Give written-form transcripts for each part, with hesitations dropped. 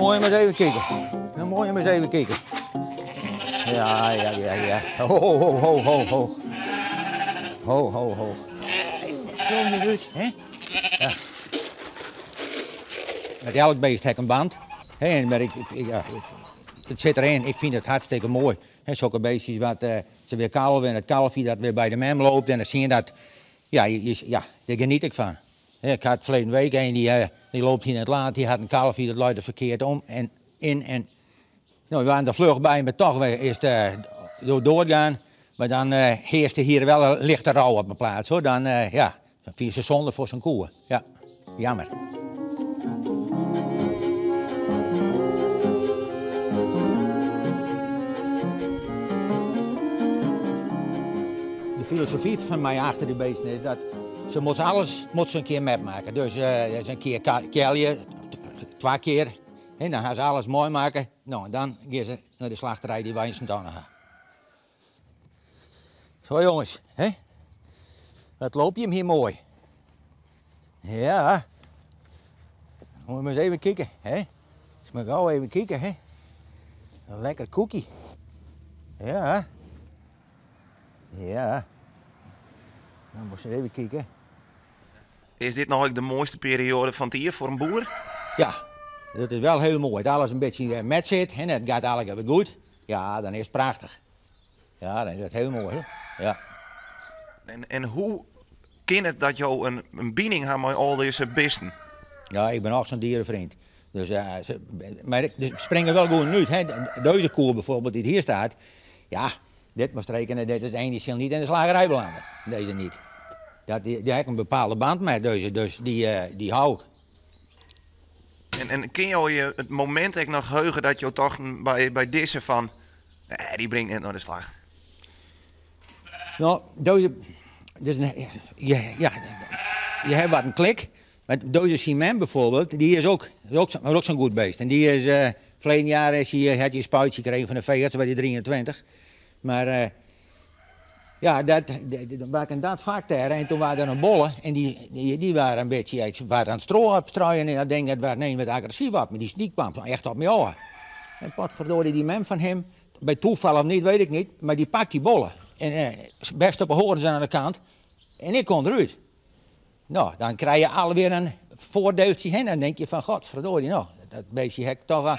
moet je maar eens even kijken. Dan moet je maar eens even kijken. Ja, ja, ja, ja. Ho, ho, ho, ho, ho. Ho, ho, ho. Kom niet uit, hè? Ja. Met elk beest heb ik een band. Hè, maar ik, ik, ja, het zit erin. Ik vind het hartstikke mooi. Hè, zulke beestjes wat ze weer kalven en het kalfje dat weer bij de mem loopt en dan zie je dat, ja, je, ja, daar geniet ik van. Ik had verleden week een die loopt hier in het laat, die had een kalfje dat luidde verkeerd om en in en nou, we waren er vlug bij, maar toch weer eerst doorgaan. Maar dan heerste hier wel een lichte rouw op mijn plaats, hoor. Dan, ja, dan vind je ze zonde voor zijn koeien. Ja, jammer. De filosofie van mij achter de beesten is dat ze moeten alles moet ze een keer metmaken. Dus eens een keer kelje, 2 keer. En dan gaan ze alles mooi maken. Nou, en dan gaan ze naar de slachterij die wij in Sint-Anne gaan. Zo jongens, hè? Wat loop je hem hier mooi. Ja. Moet je maar eens even kijken, hè? Dus maar gauw even kijken, hè? Een lekker koekie. Ja. Ja. Dan moet je even kijken. Is dit nog de mooiste periode van het jaar voor een boer? Ja, dat is wel heel mooi. Dat alles een beetje met zit en het gaat eigenlijk even goed. Ja, dan is het prachtig. Ja, dan is het heel mooi, hoor. Ja. En hoe kan het dat jou een binding hebt met al deze beesten? Ja, ik ben ook zo'n dierenvriend. Dus, ze, maar ik, ze springen wel gewoon uit. Hè. Deze koe bijvoorbeeld die hier staat. Ja, dit moest rekenen, dit is één die zal niet in de slagerij belanden. Deze niet. Dat, die heb ik een bepaalde band met deze, dus die hou ik. En kun je je het moment ook nog heugen dat je toch bij deze van, nee, die brengt net naar de slag? Nou, deze, dus een, ja, ja, je hebt wat een klik. Maar deze Simen bijvoorbeeld, die is ook zo'n goed beest. En die is, verleden jaar is hij, had hij een spuitje gekregen van de veearts, bij die 23. Maar ja, dat, dat, dat, waar ik dat vak daar, en toen waren er een bollen en die waren een beetje, ja, ik was aan het stro opstrooien en ik denk dat waren een wat agressief op, maar die sneak kwam echt op me ogen. En potverdorie, die mem van hem, bij toeval of niet, weet ik niet, maar die pakt die bollen. En best op de horens aan de kant en ik kon eruit. Nou, dan krijg je alweer een voordeeltje heen en dan denk je van, godverdorie, nou, dat beestje heb ik toch wel,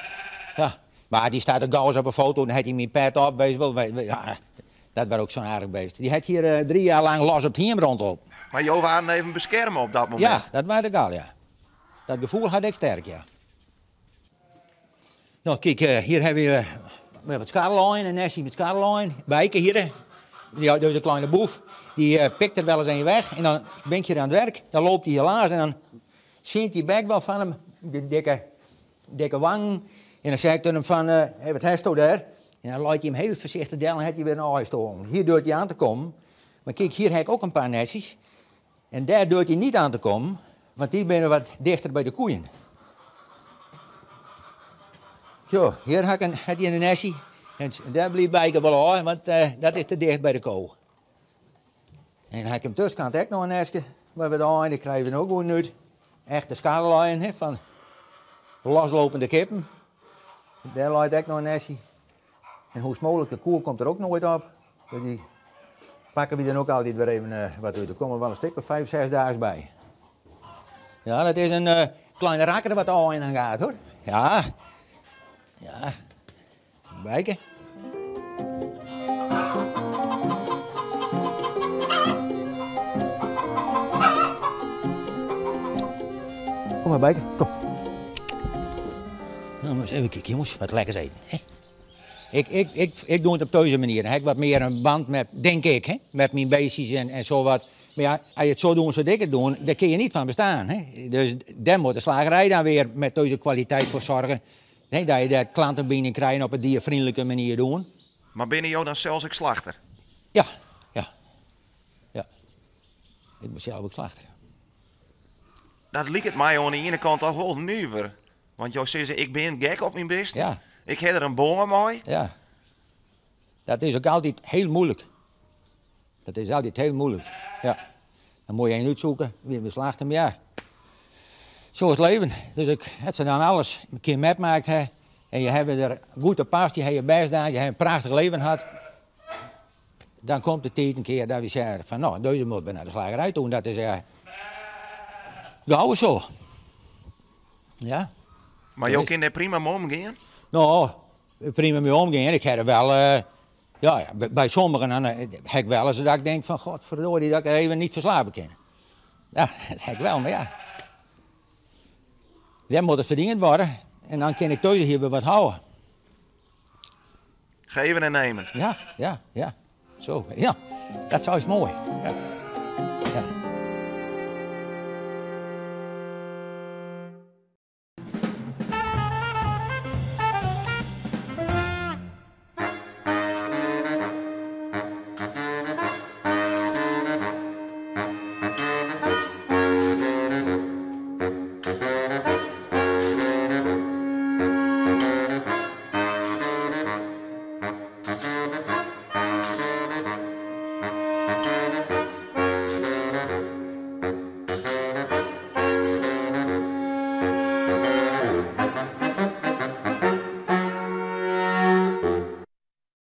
ja. Maar die staat er gauw eens op een foto en dan had hij mijn pet op, weet je wel, weet, weet, ja. Dat was ook zo'n aardig beest. Die had hier 3 jaar lang los op het hiem rondlopen. Maar jou waren even beschermen op dat moment? Ja, dat was ik al, ja. Dat gevoel had ik sterk, ja. Nou, kijk, hier hebben we wat scharrelijn, een nestje met scharrelijn. Bijken hier, hè. Die, deze kleine boef, die pikt er wel eens een weg. En dan ben ik hier aan het werk, dan loopt hij helaas en dan ziet die bek wel van hem, die dikke wang. En dan zei ik tegen hem van, hey, wat heeft u daar? En dan laat je hem heel voorzichtig delen en had hij weer een ijstoorn. Hier durft hij aan te komen. Maar kijk, hier heb ik ook een paar nestjes. En daar durft hij niet aan te komen, want die zijn wat dichter bij de koeien. Zo, hier had ik een, had hij een nestje. En daar bleef bij wel aan, want dat is te dicht bij de koe. En dan heb ik hem tussenkant ook nog een nestje. Waar we daar, die krijgen we ook goed uit. Echte scharrelijn, hè, van loslopende kippen. Daar lijkt ook nog een nestje. En hoe mogelijk, de koe komt er ook nooit op. Dus die pakken we dan ook altijd weer even wat uit. Er komen wel een stuk of 5, 6 dagen bij. Ja, dat is een kleine rakker wat al in gaat, hoor. Ja. Ja. Bijken. Kom maar, Bijken, kom. Nou, maar eens even kijken, jongens, wat lekkers eten. Hè? Ik doe het op deze manier. Dan heb ik wat meer een band met, denk ik, hè? Met mijn beestjes en zo wat. Maar ja, als je het zo doet zoals ik het doe, daar kun je niet van bestaan. Hè? Dus daar moet de slagerij dan weer met deze kwaliteit voor zorgen. Hè? Dat je daar klanten binnen krijgt op een diervriendelijke manier doen. Maar ben je dan zelfs ook slachter? Ja, ja. Ja. Ik ben zelf ook slachter. Dat liep het mij aan de ene kant toch wel nieuwer. Want jou zei, ik ben gek op mijn beest. Ja. Ik heb er een boom mee. Ja. Dat is ook altijd heel moeilijk. Dat is altijd heel moeilijk. Ja. Dan moet je een uitzoeken, wie beslacht hem, ja. Zo is het leven. Dus ik het ze dan alles een keer metmaakt hè. En je hebt er goed op past, je hebt je best gedaan, je hebt een prachtig leven gehad. Dan komt de tijd een keer dat we zeggen van nou, deze moet we naar de slagerij toe. En dat is gauw zo. Ja. Mar jo kinne dêr prima mei omgean? No, prima mei omgean. Ik ha der wel, ja, by sommigen dan ha ik wel eens dat ik denk van godverdorie dat ik even niet verslapen kin. Ja, dat ha ik wel, mar ja. Dêr moat it ferdiend wurde en dan kin ik thuis hier wer wat hâlde. Geven en nemen. Ja, ja, ja. Zo, ja. Dat is moai. Ja.